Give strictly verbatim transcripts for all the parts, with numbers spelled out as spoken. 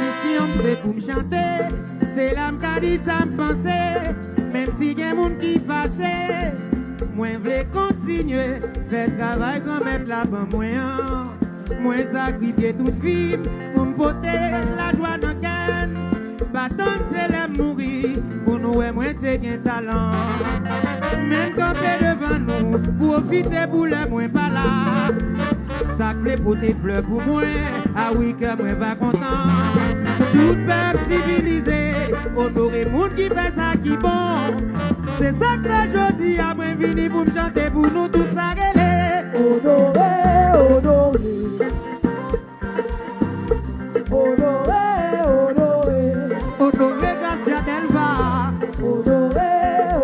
Misyon m se pou m chante, se la m ka di sa m panse. Menm si gen moun ki fache, mwen vle kontinye fè travay Granmèt la ban mwen an. Mwen sakrifye tout vi m pou m pote lajwa nan kè n. Pa tann se lè m mouri pou nou wè mwen te gen talan. Men m kanpe devan nou, pwofite pou lè mwen pa la. Sa k vle pote flè pou mwen, a wi kè mwen va kontan. Tout pèp sivilize, onore moun ki fè sa ki bon. Se sa k fè jodi a mwen vini pou m chante pou nou tout sa rele. Onore, onore. Onore, onore. Onore Gracia Delva. Onore,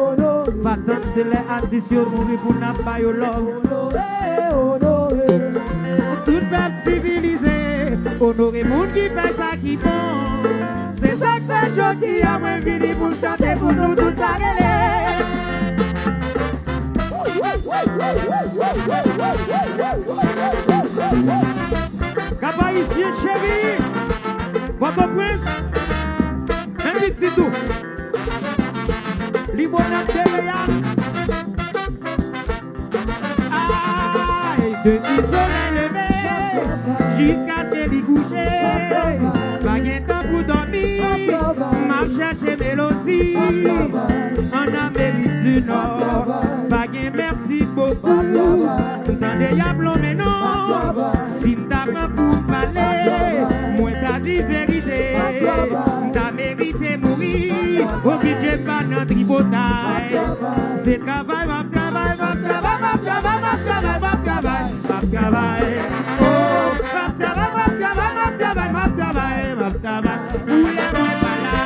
onore. Pa tann se lè atis yo mouri pou n ap ba yo love. Onore, onore. Tout pèp sivilize, onore moun ki fè sa ki bon. Se sa k fè jodi a mwen vini pou m chante pou nou tout sa rele. Kap Ayisyen cheri, Pòtoprens, men pitit ou. Limonad de Reyal. Ay, depi solèy leve jiskaske li kouche, pa gen tan pou dòmi. M ap chèche melodi ann Amerik di Nò. Pa gen mèsi bokou. M tande y ap lonmen non. Si m ta pran pou m pale, mwen ta di verite. M ta merite mouri. Oblije pa nan tripotay. Se travay, m ap travay, m ap travay, m ap travay, m ap travay, m ap travay, m ap travay. Oh, m ap travay, m ap travay, m ap travay, m ap travay, m ap travay. Pou lè mwen pa la.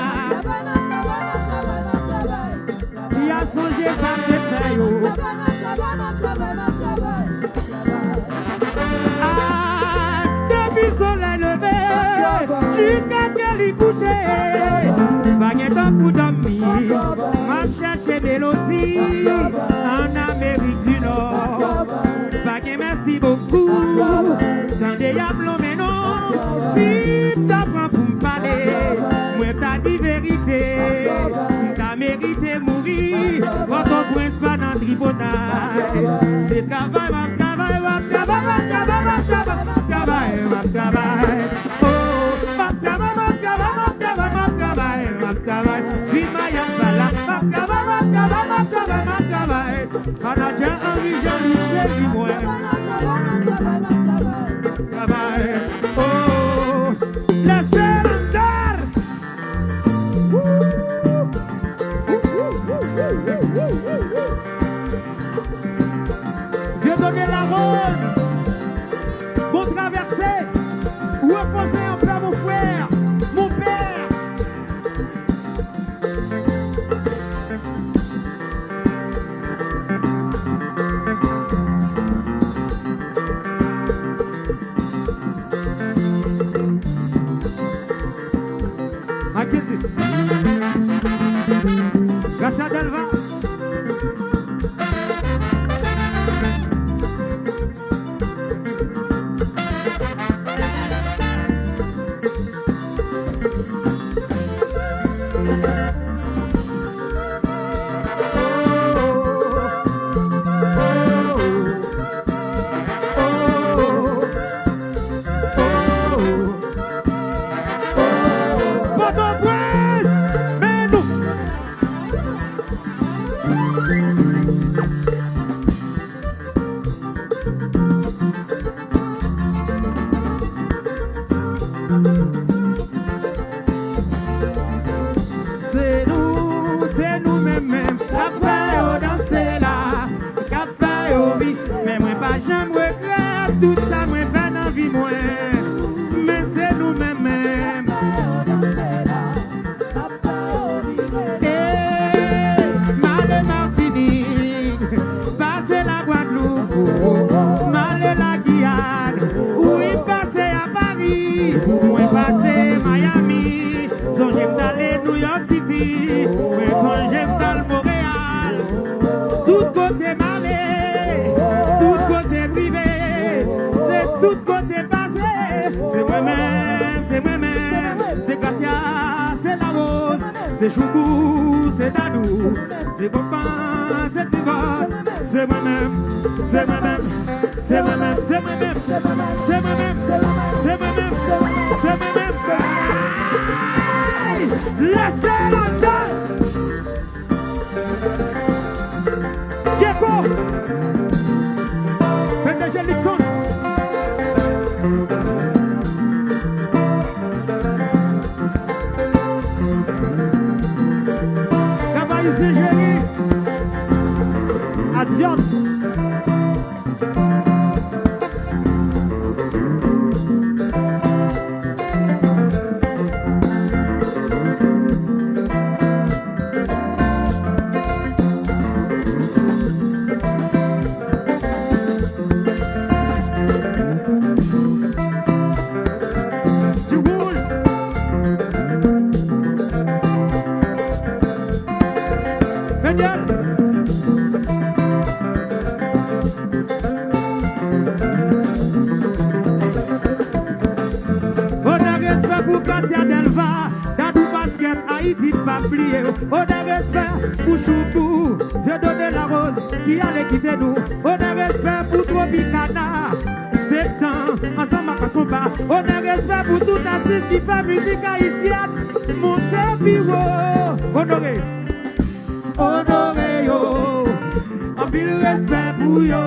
Ki a sonje sa m te fè yo. Ah, depi solèy leve jiskaske li kouche, pa gen tan pou dòmi. M ap chèche melodi ann Amerik di Nò. Pa gen mèsi bokou. Tande y ap lonmen non. Si m ta pran pou m pale, mwen ta di verite. M ta merite mouri. Pòtoprens pa nan tripotay. Se travay m ap travay, m ap travay, m ap travay, m ap travay, m ap travay, m ap travay. Oh, m ap travay, m ap travay, m ap travay, m ap travay, m ap travay. Si Mayat pa la, m ap travay, m ap travay, m ap travay, m ap travay. Manadjè Henri Jean Louis cheri mwen. Travay. Oh, lèse l andar. Dieudonné Larose, bon travèse, repoze an pè, mon frè, mon pè. Akilti. Gracia Delva. Pòtoprens! Choubou, se Dadou, se Bonpan, se Tivòt, se mwen menm, se mwen menm, se mwen menm, se mwen menm, se mwen menm, se mwen menm, se mwen menm. Ay! Lèse ladan! Gecko! P D G Luxon! Travay Zejeri! Adios! Onè, respè pou Gracia Delva, Dadou Basket, Ayiti p ap bliye w. Onè, respè pou Choubou, Dieudonné Larose, ki ale kite nou. Onè, respè pou Tropicana, Septan, ansanm ak Askonpa. Onè, respè pou tout atis ki fè mizik ayisyèn monte pi wo. Onore. Onore yo, anpil respè pou yo.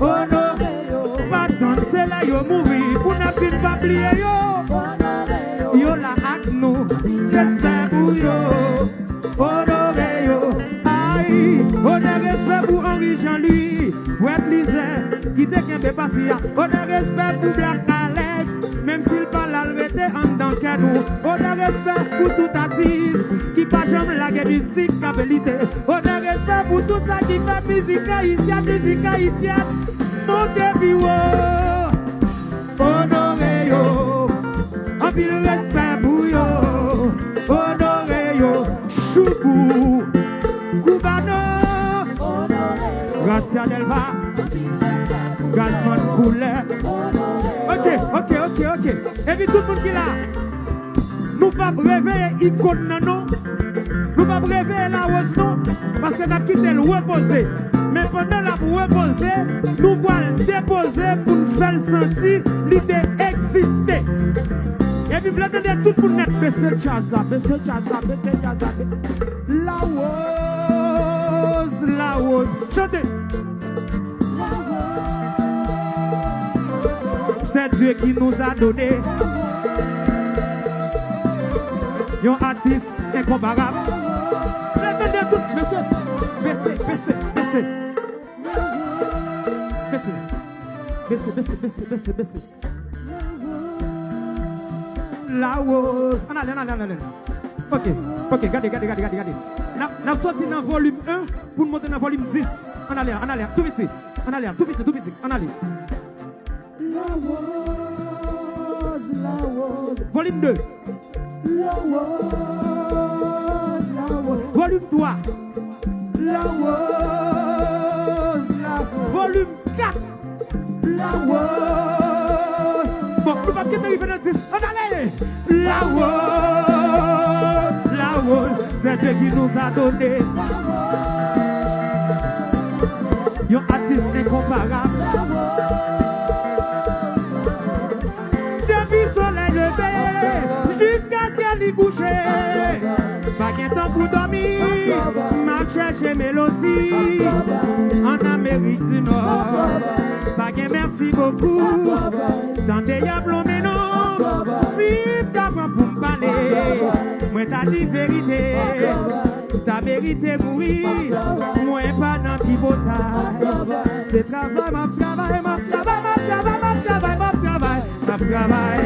Onore yo, pa tann se lè yo mouri pou n ap vin pa bliye yo. Yo la ak nou, respè pou yo. Onore yo, ay, onè, respè pou Henri Jean Louis, Fred Lizè, ki te kenbe pasi a. Onè, respè pou Black Alex, menm si l pa la, l rete anndan kè nou. Onè, respè pou tout atis ki pa janm lage mizik k ap lite. Onè, respè pou tout sa ki fè mizik ayisyèn, mizik ayisyèn monte pi wo. Onore yo, anpil respè pou yo. Onore yo, Choubou, Koubano, Gracia Delva, Gazman Koulè. Ok, ok, ok, ok. Epi tout moun ki la, nou p ap reveye ikòn nan non. Nou p ap reveye Larose non, paske n ap kite l repoze. Men pandan l ap repoze, nou pral depoze pou n fè l santi li te egziste. Epi m vle tande tout moun nèt, bese djaz la, bese djaz la, bese djaz la. Larose, Larose, chante. C'est Dieu qui nous a donné yon atis enkonparab. Lè tande tout, mesye, bese, bese, bese. Bese. Bese, bese, bese, bese, bese. Larose. Ann ale, ann ale, ann ale. Ok, ok, gade, gade, gade, gade, gade. N ap, n ap soti nan volim en pou n monte nan volim dis. Ann ale, ann ale, tou piti. Ann ale, tou piti, tou piti. Ann ale. Larose, Larose. Volim de. Larose, Larose. Volim twa. Larose, Larose. Volim kat. Larose. Bon, nou p ap kite rive nan dis. Ann ale. Larose, Larose, c'est Dieu qui nous a donné yon atis enkonparab. Depi solèy leve jiskaske li kouche, pa gen tan pou dòmi. M ap chèche melodi ann Amerik di Nò. Pa gen mèsi bokou. Tande y ap lonmen non. Si m ta pran pou m pale, mwen ta di verite. M ta merite mouri. Mwen pa nan tripotay. Se travay m ap travay, m ap travay, m ap travay, m ap travay, m ap travay. M ap travay,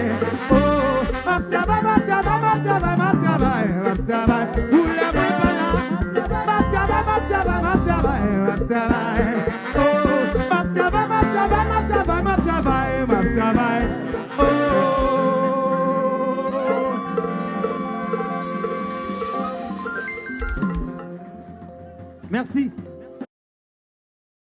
oh, m ap travay, m ap travay, m ap travay, m ap travay, m ap travay. Pou lè mwen pa la, m ap travay, m ap travay, m ap travay, m ap travay, m ap travay. Oh, m ap travay, m ap travay, m ap travay, m ap travay, m ap travay. Oh. Mèsi.